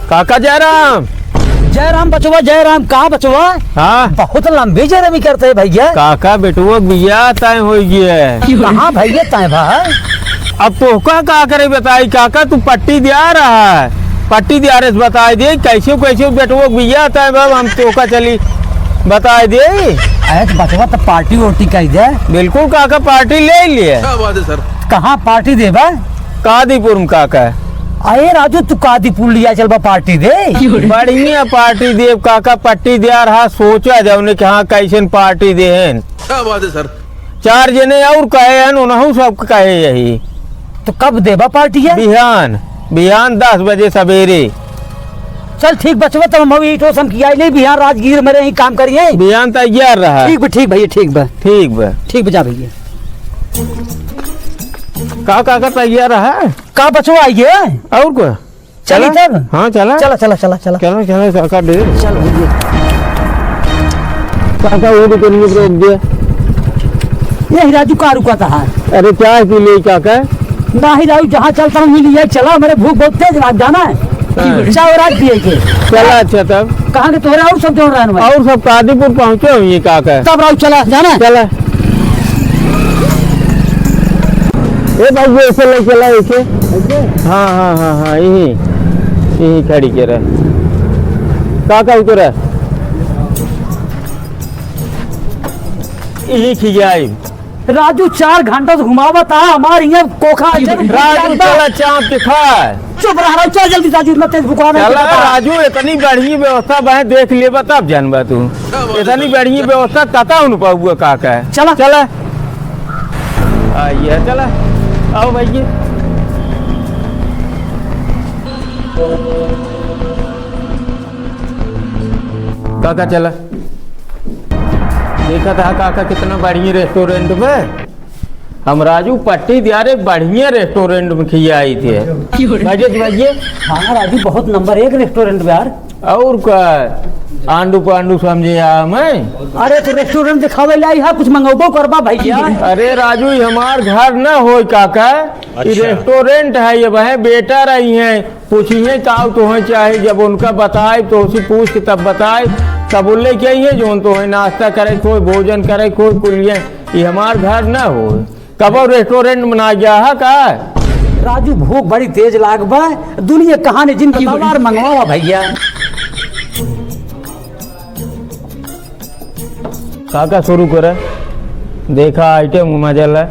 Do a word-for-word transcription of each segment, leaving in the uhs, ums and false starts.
काका जयराम। जयराम बचवा, जयराम। कहाँ बचवा? हाँ। बहुत लंबी जयरामी करते हैं भैया। काका, बेटुआ बियाह तय होइ गया है। कहाँ भैया तय भा है? अब तोहका का करे बताई काका, तू पट्टी दिया रहा है, पट्टी दिया रहे से बताई दे, कैसे कैसे बेटुआ बियाह तय भा, हम तोहका चली बताई दे। अरे तो बचवा तो पार्टी वार्टी कही दे। बिल्कुल काका, पार्टी ले लिए। क्या बात है सर? कहाँ पार्टी देबा? कादीपुर में काका। अरे राजू, तू कादीपुर लिया चल बा पार्टी दे। बढ़िया पार्टी देब काका, पट्टी दिया रहा, सोचा जौने कि हाँ कैसन पार्टी देहेन। क्या बात है सर? चार जने और कहे हैं, उन्हों सब कहे यही। तो कब देबा पार्टी है? बिहान, बिहान दस बजे सवेरे। चल ठीक बचवा, तब हम ई टोसन किया ही नहीं, बिहान राजगीर में रही काम करिए। बिहान तैयार रहा। ठीक बा, ठीक भैया, ठीक बा। ठीक बा। ठीक बा, जा भैया। का, का, का तैयार रहा? का बचवा आइए? और को? चली चला। तब? हाँ, चला। चला, चला, चला, चला। चला, चला, काका दे। चल भैया। काका, वो भी करिए, रोक दे। ये राजू का रुका था? अरे, चाय पी ले, काका। नाही राजू, जहाँ चलता हूँ, मिल लिया, चला, मेरे भूख बहुत तेज लाग जाना है। हाँ। चाय और आज पिए के। चला, अच्छा तब। कहाँ के तोहरे और सब जोड़ रहे हैं? और सब कादीपुर पहुँचे हुए, काका। तब राजू चला, जाना है? चला। ए भाई, ये ऐसे ले चला, ऐसे। ऐसे? हाँ, हाँ, हाँ, हाँ, यही, यही खड़ी के रहे। का, का उतरा? यही खिजाई। राजू, चार घंटा से घुमावत आ, हमार यहाँ कोखा है। राजू, चला चाप के खा। चुप रह, राजू, चल जल्दी, राजू, इतना तेज भुकवा रहा है। चला, राजू, इतनी बढ़िया व्यवस्था बा, देख लेबा तब जानबा तू। इतनी बढ़िया व्यवस्था कतौ न पाउबा, काका। चला। चला। आइए, चला। आओ भाई जी। काका, चला। देखा था काका, कितना बढ़िया रेस्टोरेंट में। हम राजू पट्टी दिया रे, बढ़िया रेस्टोरेंट में खियाई थे। क्यों रे? राजेश भैया। हाँ राजू, बहुत नंबर एक रेस्टोरेंट बा यार। और का, आंडू पांडू समझे आ मैं। अरे तो रेस्टोरेंट दिखावे लाई है, कुछ मंगवाबो करबा भैया। अरे राजू, ये हमार घर ना होय काका, ये अच्छा। रेस्टोरेंट है, ये वह बेटा रही है। पूछिए का तोहे चाहे, जब उनका बताए, तोहसे पूछ के तब बताए, तब बोले कि ये जौन तोहे नाश्ता करे कोई, भोजन करे कोई, कुलिए, ये हमार घर ना हो। कबो रेस्टोरेंट में ना गया है का? राजू, भूख बड़ी तेज लाग बा, दुनिया कहाँ ने जिनकी बतावा और मंगवावा भैया। काका शुरू करे, देखा आइटम मजा ले।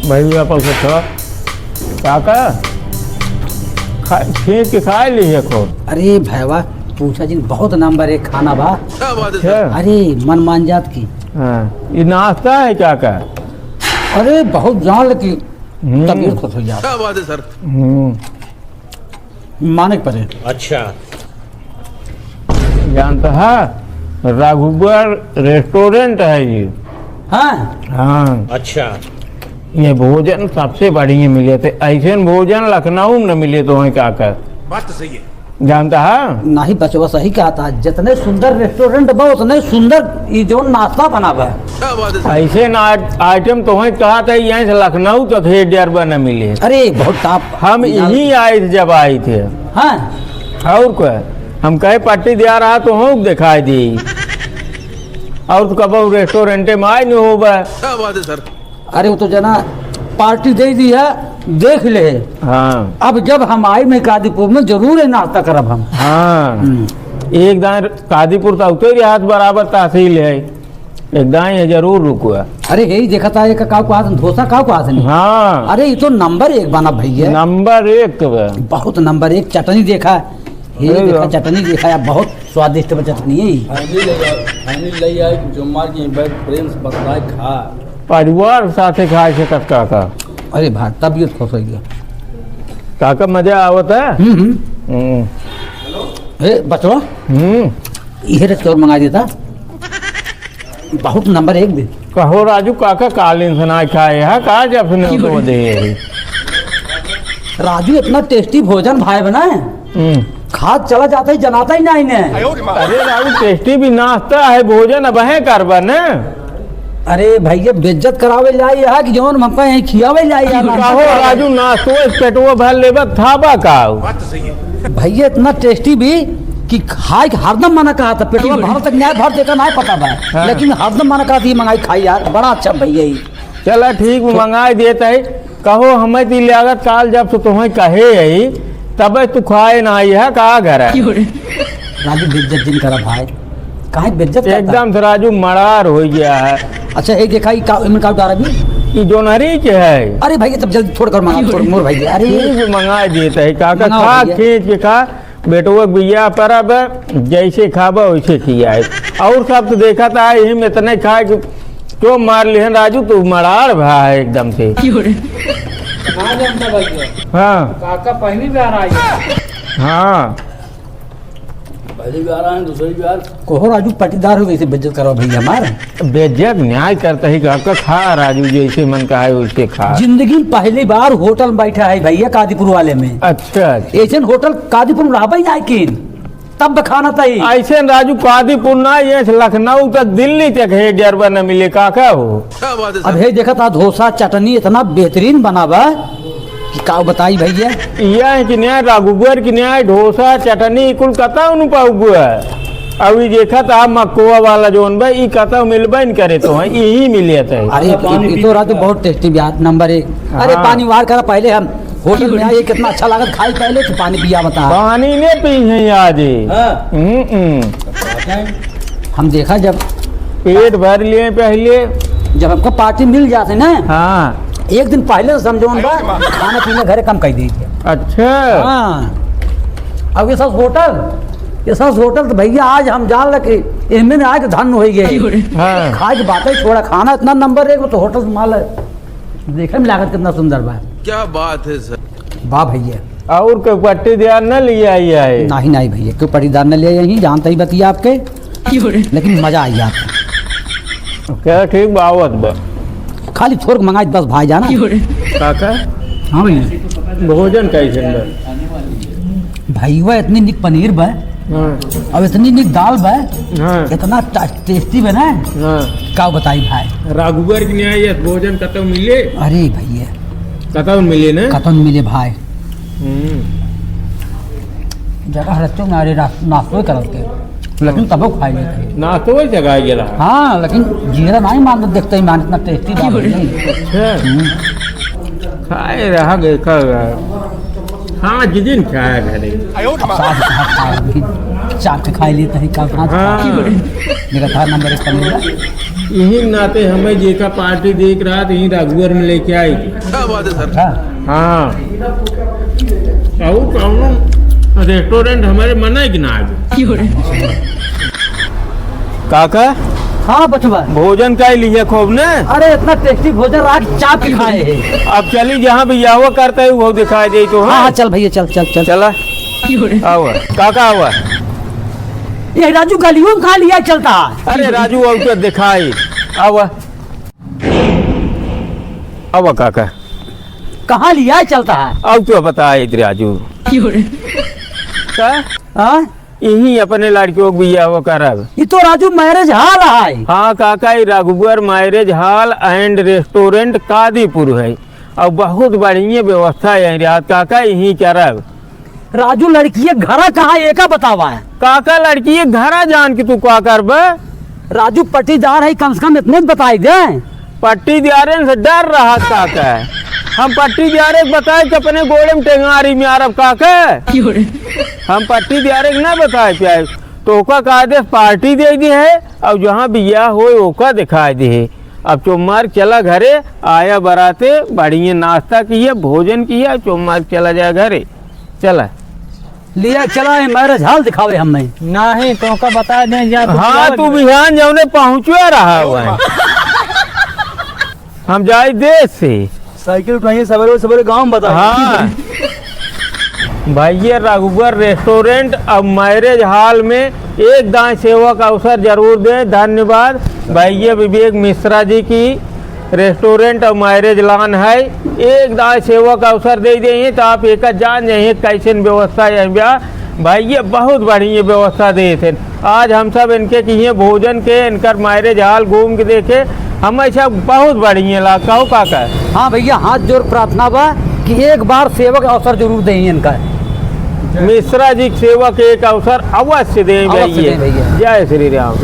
भैया पर से खा। काका, खा, खींच के खा ली है खूब। अरे भैया, पूछा जिन, बहुत नंबर एक खाना बा। क्या बात है सर? अच्छा। अरे मन मान जात की। हाँ, ये नाश्ता है काका? अरे बहुत जान ले की हम्म। तबीयत खुश हो जात। क्या बात है सर? हम्म। माने के परे। अच्छा। जानता है, रघुबर रेस्टोरेंट है ये। हाँ। हाँ। अच्छा। ये भोजन सबसे बढ़िया मिले थे, ऐसे भोजन लखनऊ में न मिले तो वहीं का कर। बात तो सही है। जानता है? नहीं, बचवा सही कहा था, जितने सुंदर रेस्टोरेंट बा, उतने सुंदर ई जौन नाश्ता बना बा। क्या बात है सर? ऐसे ना आइटम तो वहीं कहा था, यहीं से लखनऊ तक है, डर बा न मिले। अरे, बहुत टॉप। हम यहीं आए थे, जब आए थे। हाँ। और क्या? हम कहे पट्टी दिया रहा तो हूँ दिखाई दी। और तो कब रेस्टोरेंटे में आए नहीं हो बा। क्या बात है सर? अरे वो तो जना पार्टी दे दी है, देख ले। हाँ। अब जब हम आई मैं कादीपुर में जरूर है नाश्ता करब हम। हाँ। हम्म। एक दाएं कादीपुर तो उतरे हाथ बराबर तहसील है। एक दाएं है जरूर रुको है। अरे यही देखा था एक काऊ को हाथ डोसा काऊ को हाथ नहीं। हाँ। अरे ये तो नंबर एक बना भैया। नंबर एक तो है। बहुत नंबर एक चटनी देखा। ये अरे देखा वाह। चटनी देखा यार, बहुत स्वादिष्ट बा चटनी है। फाइनली ले आए, फाइनली ले आए, जो मार के बैठ प्रेम से बतलाए खा। परिवार साथे खाए से कस काका। अरे भाई, तबीयत खुश हो गया। काका मजा आवत है? हम्म, हम्म। हम्म। ए, बचवा। हम्म। इहे रच के और मंगा देता। बहुत नंबर एक भी। कहो राजू काका, कालीन से ना खाए है, का जब से नहीं तो दे है। राजू इतना टेस्टी भोजन भाई बनाए। हम्म। खाद चला जाता ही जनाता ही नहीं ने। अरे राजू, टेस्टी भी नाश्ता है, भोजन अब है करबा ने। अरे भैया, बेइज्जत करावे लाई है कि जौन हमका यहीं खियावे लाई है? कहो राजू, नाश्तो से पेटवा भर लेबा, खाबा का? बात तो सही है। भैया, इतना tasty भी कि खाए के हरदम मना कहा था, पेटवा भर तक न्याय भर देकर ना पता बा, हाँ। लेकिन हरदम मना कहा था, "ये मंगाई खाई यार, बड़ा अच्छा भैया ही।" चला ठीक, तो मंगाई देत है। कहो, हमें ती लागत काल जब से तुम्हें कहे है, तबे तू खाए ना आई है, का घर है? राजू, बेइज्जत जिन करा भाई, काहे बेइज्जत करता है? एकदम से राजू मड़ार हो गया है। अच्छा, एक देखा, ई का, इमन का उतारा भी? ई जोनहरी के है। अरे भैया, तब जल्दी थोड़ कर मंगा, थोड़ मोर भाई, अरे। ठीक, मंगा देते हैं, काका, मंगाओ खा, भैया। खींच के खा। बेटवा के बियाह पर अब जैसे खाबा वैसे खियाए। और सब तो देखा था, यही में इतने खाए कि क्यों मार लिहन राजू, तू मड़ार भा है एकदम से। क्यों रे? आ जा अपना भाई को। हाँ। काका पहली बार आई है। हाँ। पहली बार आए, दूसरी बार। कोहो राजू पटीदार हो, वैसे बेइज्जत करो भैया हमार। बेइज्जत न्याय करता ही, काका खा राजू, जैसे मन कहा है वैसे खा। जिंदगी में पहली बार होटल में बैठा है भैया, कादीपुर वाले में। अच्छा, अच्छा। ऐसन होटल कादीपुर में रहबे ना किन, तब खाना तई। ऐसे राजू कादीपुर ना, ये लखनऊ तक, दिल्ली तक है, डरबा न मिले, काका हो। क्या बात है अब सर? हे देखा था, डोसा चटनी इतना बेहतरीन बना बा कि का बताई भैया। यह है कि न्याय रघुबर की न्याय डोसा चटनी कुल कतौ न पाउबा। अब ई देखा था मक्कोआ वाला जोन बा, ई कतौ मिलबे न करे, तो है, यही मिले थे। अरे, ई, ई तो राजू बहुत tasty बा, नंबर एक। अरे, हाँ। पानी वार करा, पहले हम होटल में आए, कितना अच्छा लागत, खाई पहले तो पानी पिया बता। पानी नहीं पी है आज। हाँ। हम्म, हम्म। हम देखा जब पेट भर लिए पहले। जब हमको party मिल जाते ना, हाँ। एक दिन पहले से समझौन बा, खाना पीना घरे कम कर दीजिए। अच्छा। हाँ। अब ये सब होटल, ये सब होटल तो भैया आज हम जान लगे, इनमें आके धन्य हो गए। हाँ। खाए की बातें छोड़ा, खाना इतना नंबर एक, वो तो होटल से माल है। देखे में लागत कितना सुंदर बा। क्या बात है सर। वाह भैया। और कोई पट्टीदार न लिया आई है? नहीं, नहीं भैया, कोई पट्टीदार न लिया आई, जानते ही बतिया आपके। क्यों रे? लेकिन मजा आई आपको। क्या ठीक बावत बा। खाली थोड़ मंगाई बस भाई जाना। क्यों रे? काका? हाँ भैया। भोजन कैसन बा? भैया इतनी निक पनीर बा। हाँ। अब इतनी निक दाल बा। हाँ। इतना टा-, tasty बा ना। हाँ। का बताई भाई। रघुबर के न्याय यस भोजन कतौ मिले? अरे भैया। कतौ मिले ना? कतौ मिले भाई। हम्म। जगह रहते ना, अरे रा-, नाश्तो करत के। लेकिन तबो खाई लेते हैं। नाश्तो वही जगह गेला। हाँ, लेकिन जीरा नहीं मान, देखते ही मान, इतना tasty बात है। अच्छा। हम्म। खाए रहा, देखा रहा। हाँ, जिदिन खाया घरे। साथ, साथ, साथ भी चाट के खाई लेते हैं, कल साथ हाँ। खा। मेरा घर नंबर एक पर मिला। यही नाते हमें जेका party देख रहा, तो यही रघुवर में लेके आई। क्या बात है सर? हाँ। हाँ। और कौनो restaurant हमारे मना है कि ना आज? काका? हाँ बचवा। भोजन का ही लिया खूब ने? अरे इतना tasty भोजन रात चाप के खाए है। अब चली जहाँ भी यावा करता है वो दिखाई दे तो, हाँ, हाँ? हाँ, चल भैया, चल, चल, चल। चला। आवा। काका आवा। ये राजू गलियों में कहाँ लिया चलता है? अरे राजू, आवा तो दिखाई। आवा। आवा काका। कहाँ लिया चलता है? आवा तो बताई राजू। का? हाँ? यही अपने लड़कियों को बियाह करब। ये तो राजू marriage hall है। हाँ काका, ये रघुबर marriage hall and restaurant कादीपुर है। और बहुत बढ़िया व्यवस्था है रात काका, यही करब। राजू, लड़किये घरा कहाँ, एका बतावा है? काका, लड़किये घरा जान के तू का करबे? राजू, पट्टीदार है, कम से कम इतने तो बताई दे। पट्टीदारन से डर रहा काका। हम पट्टीदारे के बताए कि अपने गोड़े में टेंगारी में आरब काका। हम पट्टीदारे के ना बताए पाए। तो ओका कहा दे party दे दी है, और जहाँ बियाह होए ओका दिखाई दे है। अब चुम्मार चला घरे, आया बराते, बढ़िया नाश्ता किया, भोजन किया, चुम्मार चला जाए घरे। चला। लिया चला, ये marriage hall दिखावे हमें। नहीं, तो का बता दें, जा तू हाँ, चला तू गया। बिहान जौने पहुँचुआ रहा हुआ है। हम जाए देश से। साइकिल उठाइए, सवेरे सवेरे गाँव में बता। हाँ। भैया, रघुबर restaurant और marriage hall में एक दाएं सेवा का अवसर जरूर दें। धन्यवाद। भैया विवेक मिश्रा जी की restaurant और marriage lawn है, एक दाएं सेवा का अवसर दे दें तो आप एक जान जाइए कैसन व्यवस्था है भैया। भैया बहुत बढ़िया व्यवस्था देत हैं। आज हम सब इनके किए भोजन के, इनकर marriage hall घूम के देखे, हम ऐसा बहुत बढ़िया ला, कहो काका। हाँ भैया, हाथ जोड़ प्रार्थना बा कि एक बार सेवक अवसर जरूर दें इनका। मिश्रा जी के सेवक एक अवसर अवश्य दें अवश्य भैया। दें भैया। जय श्री राम।